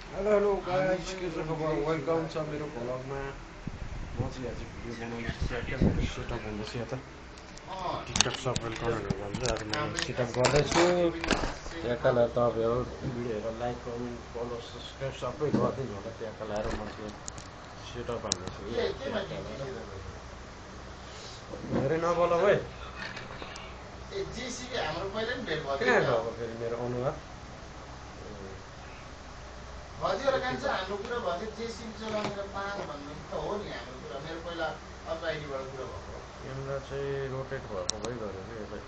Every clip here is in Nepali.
हेलो हेलो गाइस, के छ खबर? वेलकम छ मेरो भ्लगमा। म चाहिँ आज भिडियो बनाउँदैछु। क्या मेरो सेटअप हुँदैछ यता टिकटक सफल कमेन्टहरू गर्छु। आज मैले सेटअप गर्दैछु। त्यहाँका लागि तपाईँहरू भिडियोहरू लाइक कमेन्ट फलो सब्सक्राइब सबै गरिदिनु होला। त्यहाँका लगाएर म चाहिँ सेटअप हान्दैछु कि धेरै नबोल भाइ। कहाँ गएको फेरि मेरो अनुहार? हजुर कान्छ हाम्रो कुरा भयो जेसिबी चलाउनेर पाङ भन्नु त हो नि हाम्रो कुरा मेरो पहिला अर्को आइडीबाट कुरा भएको क्यामेरा चाहिँ रोटेट भएको भइ गऱ्यो कि यसलाई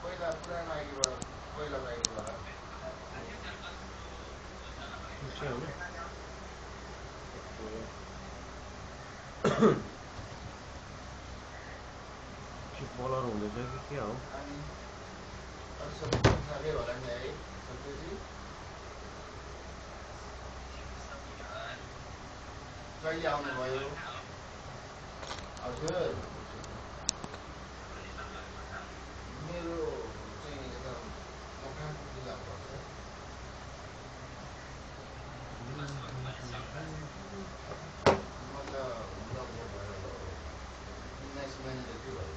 पहिला पुरानो आइडीबाट पहिलाको आइडीबाट ठिक छ होइन? फुटबलर हुँदैछ कि के हो? अनि अरू सबै ठिकठाकै होला नि है सत्यजी कहिले आउनुभयो हजुर मेरो चाहिँ यता मकानको पूजा भएको छ म त लगभग भयो 19 महिना जति भयो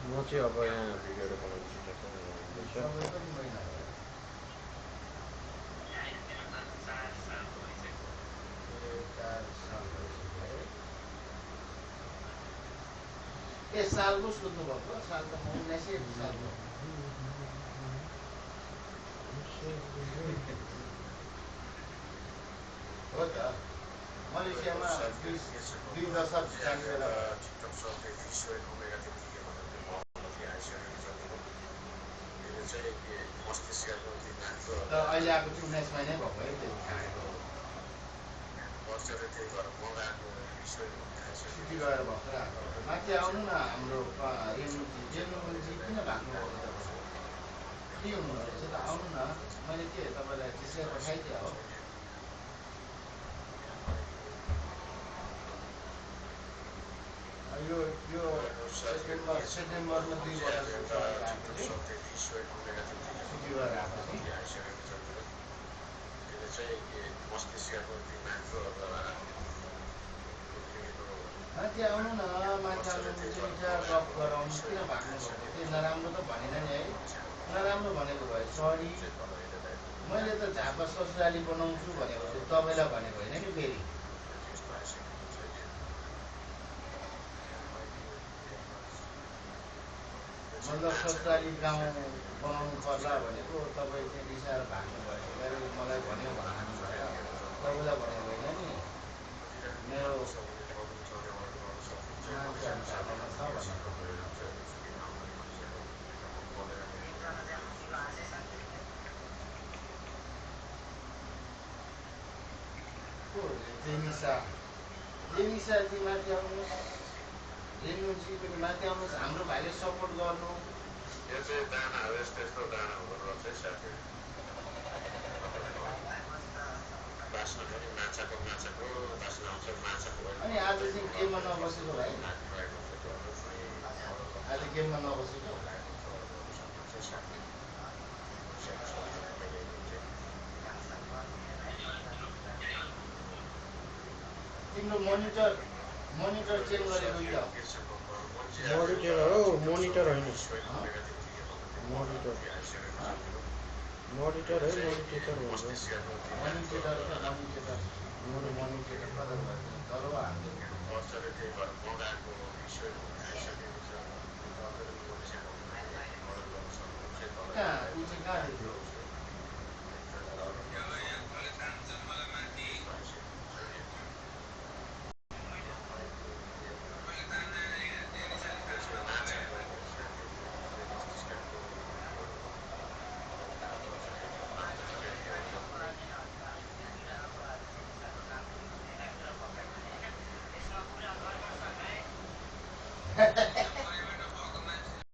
म चाहिँ अब यहाँ भिडियोहरू बनाउँछु। तपाईँ कति महिना भयो ए 4 साल भइसक्यो है ए सालको सोध्नु भएको साल त म 19 सालको हो त मलेसियामा दुई दशक जाने बेला त अहिले आएको चाहिँ 19 महिनै भएको है त्यो छुट्टी गएर भर्खर आएको माथि आउनु न हाम्रो रेणुजी किन भाग्नुभएको तपाईँ के हुनुहुँदो रहेछ त आउनु न मैले के तपाईँलाई चिसिया पठाइदिएँ हो यो सेप्टेम्बरमा 2 वर्ष आएको थिएँ छुट्टी गरेर आएको थिएँ माथि आउनु न माथि आउनु दुई चार गफ गराउनु किन भाग्नु भएको त्यो नराम्रो त भनेन नि है नराम्रो भनेको भए सरी मैले त झापा ससुराली बनाउँछु भनेको चाहिँ तपाईँलाई भनेको होइन नि फेरि मतलब ससुराली गाउँ बनाउनु पर्ला भनेको तपाईँ चाहिँ रिसाएर भाग्नु भयो मेरो मलाई भन्यो भन्नु भयो तपाईँलाई भनेको होइन नि मेरो मान्छेहरू झापामा छ भनेको को जेनिसा चाहिँ माथि आउनुहोस् रेणुजी पनि माथि आउनुहोस् हाम्रो भाइले सपोर्ट गर्नु यो चाहिँ दानाहरू यस्तो यस्तो दाना हुँदो रहेछ है साथी बास्ना पनि माछाको बास्ना आउँछ माछाको अनि आज चाहिँ गेममा नबसेको भाइ आज गेममा नबसेको तिम्रो मोनिटर चेन्ज गरेको क्या मोनिटर हो मोनिटर होइन मोनिटर मोनिटर है मोनिटर भन्छ मोनिटर कता भयो तर हामीले कहाँ ऊ चाहिँ कहाँ थियो